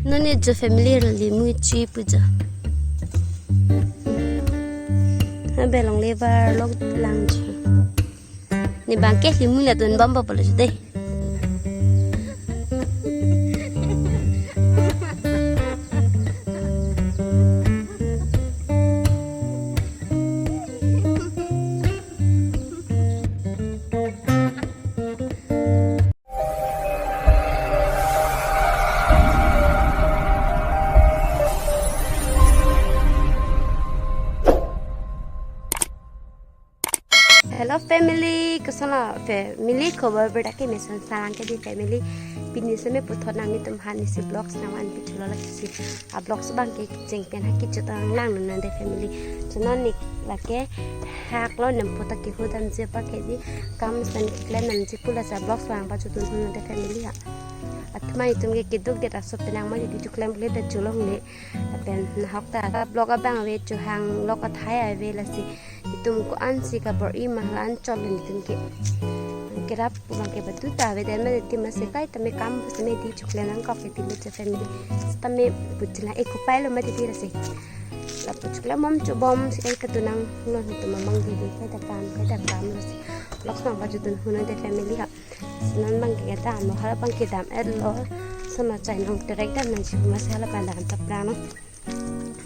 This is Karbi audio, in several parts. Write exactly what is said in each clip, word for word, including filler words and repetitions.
Non ne jo family rali mu chi puja. Abang longle var lok lang jo. Ne bangke limu la dun bom bom polo jo de. Hello family, koson lo family, khobor berdak ke meson sarang ke di family. Pini seme puthot nanglitum aphan isi vlogs nangvan pithulo lasi. A vlogs abangke kecheng pen ha kechotang lang non de family. Chonang ne lake hak lo nempo ta kehut damji apar ke di kam sen keklem damji pu lasi a vlogs vang pachotun non de family ha. Athema itum ke keduk det aso penang ma di choklem kle ta cholongle. Lapen nahok ta vlog abang ave, chohang lok athai ave lasi. Itum ko-ansi kabor-i ma hala anchot lo itum ke. Kerap pu abangke badu ta ave dan ma di ma se kai tame kam pu seme di choklem nangkok ke tilo jo family. Tame pu chila e kupai lo ma di di lasi. Lapu choklem bom chobom si kai katu nang lo itum amang di di kai ta kam kai ta kam lasi. Vlogs vang pachotun non de family ha. Sinon abangke kedam lo, hala abangke dam-et lo. Sona chai nong terek dam nangji ma si hala abang dam tap lang non.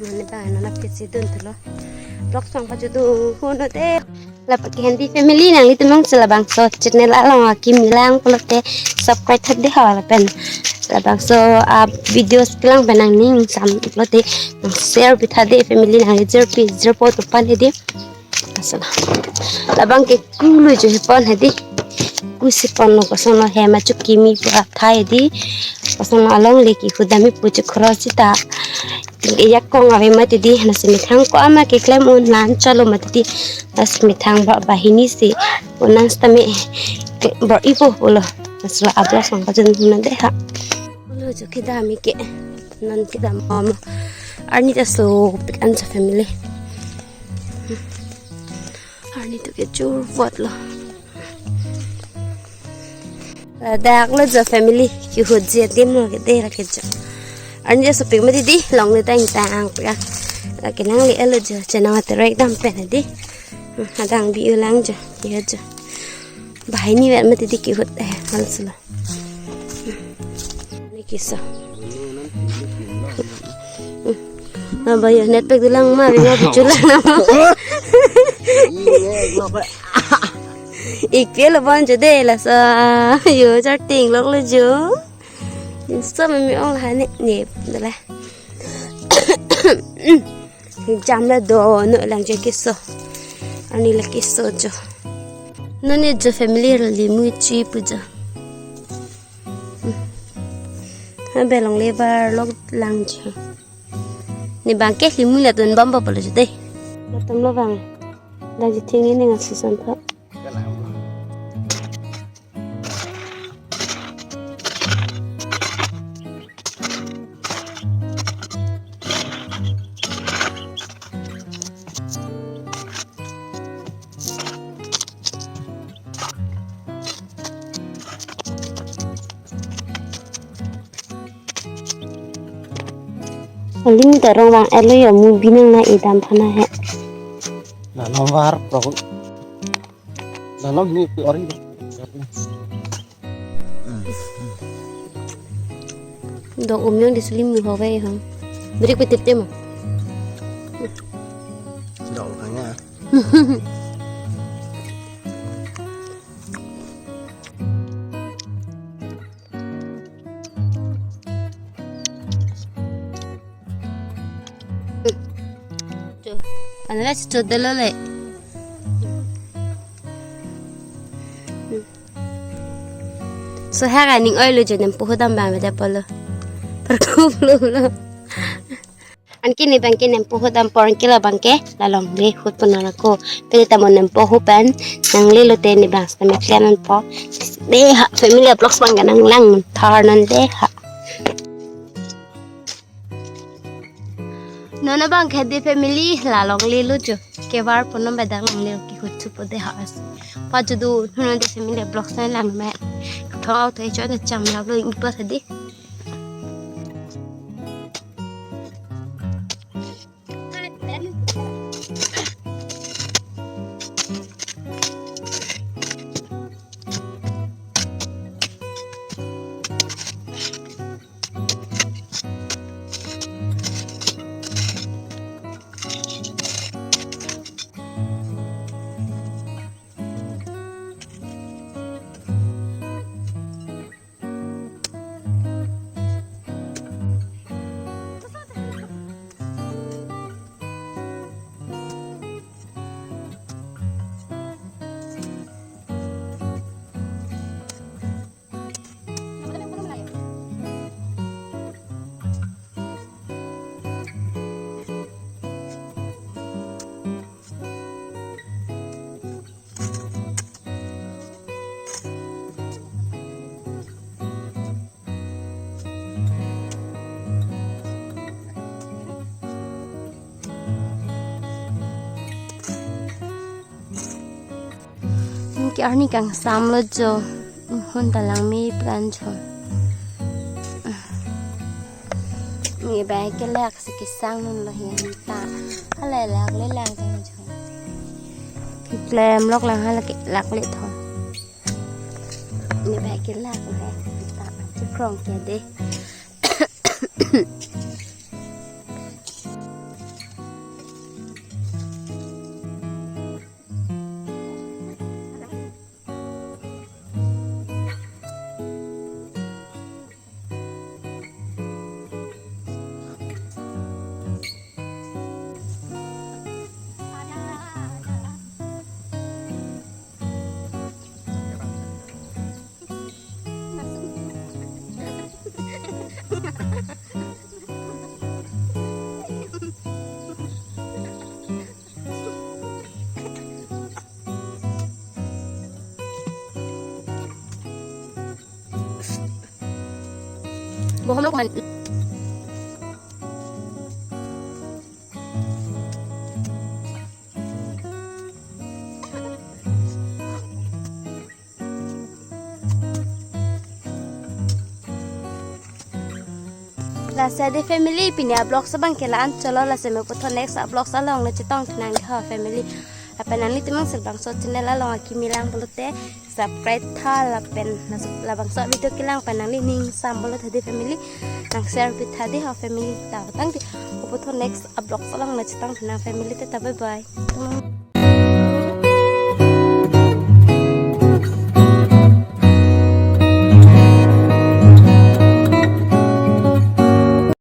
Mane abang non ap kesi dun thulo. Vlogs vang pachotun non de. Lapu ke handi family nanglitum nang si labangso channel along akimi lang pulote subscribe thak de ha lapen labangso a videos kelang pen nangning sam pulote nang share pitha de family nang jer pi jer po to pan he de. Asala. Labangke kulu jo he pon he di. Kusi pon lo koson lo hem achu kimi pu athai di. Koson lo alongle kehut dam-i pu chokrosi ta. Yak kong ave ma di di. Lasi methang ko-an ma keklem un lan chalo ma di di. Lasi methang ba bahini si. Unang sitame bor-ipo pulo. Asala a vlogs vang pachotun non de ha. Lo jo kedam ke. Non kedam mama. Arni ta sopik an jo family. Arni tu ke churvot lo. Ladak lo jo family, kehutji adim lo ke de lake jo. Arni jo sopik ma di di, longle ta ingtang pik a. Lake nangle-et lo jo, chenang aterek dam pen di. Adang bi-u lang jo, ke jo. Bahai ni vet ma di di kehut eh, hal silo. Ni keso. Abayo net pack dulang ma, ringa bichulang. Ik pia lo bon jo de laso. Yo charting lok lo jo. Insta mami ong la ne ne dala. Jam la do no lang jo keso. Arni la keso jo. Non ne jo family rali mu chi puja. Abang longle var lok lang jo. Ne bangke limu la dun bom bom polo jo de. Latum lo bang. Lagi tinggi ne ngasih sampah. Aling ta rong vang elo yo mu binong na idam phana he. Na nomor pro. Na nom ni pi ori. Dok umyong di sulim ni hove hong. Beri ku tip tip mo. Dok kanya. Cho. Anala cho dolo le. So ha ga ning oi lo jo nempo ahut dam bang beda polo. Perkup lo lo. Anke ne bangke nempo ahut dam apor anke la bangke la longle ahut pon nang ko. Pele ta mo nempo ahut pen nangle lote ne bang sitame klempo. De ha family vlogs bang nang lang thar non de ha. Non abangke de family la longle lo jo. Kevar pon non beda longle kehut thupo de ha as. Pachotun non de family vlogs nang lang me. Thong au thai chon cham la lo ing pa di. Arni kangsam lo jo. Hun ta langme plan jo. Nge bai kelak si kesang non lo hi ta. Hala lak le lang jo jo. Klem lok lang hala kelak le tho. Nge bai kelak le ta. Chekrong ke de. Bohong lok man. Lasi de family, pini a-vlogs abang ke la-an cholo, lasi me puthot next a-vlogs along le chetong thanang ho family. Lapen nanglitum abang si labangso channel along akimi lang pulote subscribe tha lapen labangso video kelang pen nanglining sam pulote de family. Nang share pi tha de ho family ta tangte. Puthot next a-vlogs along le chetong thanang family te ta bye bye.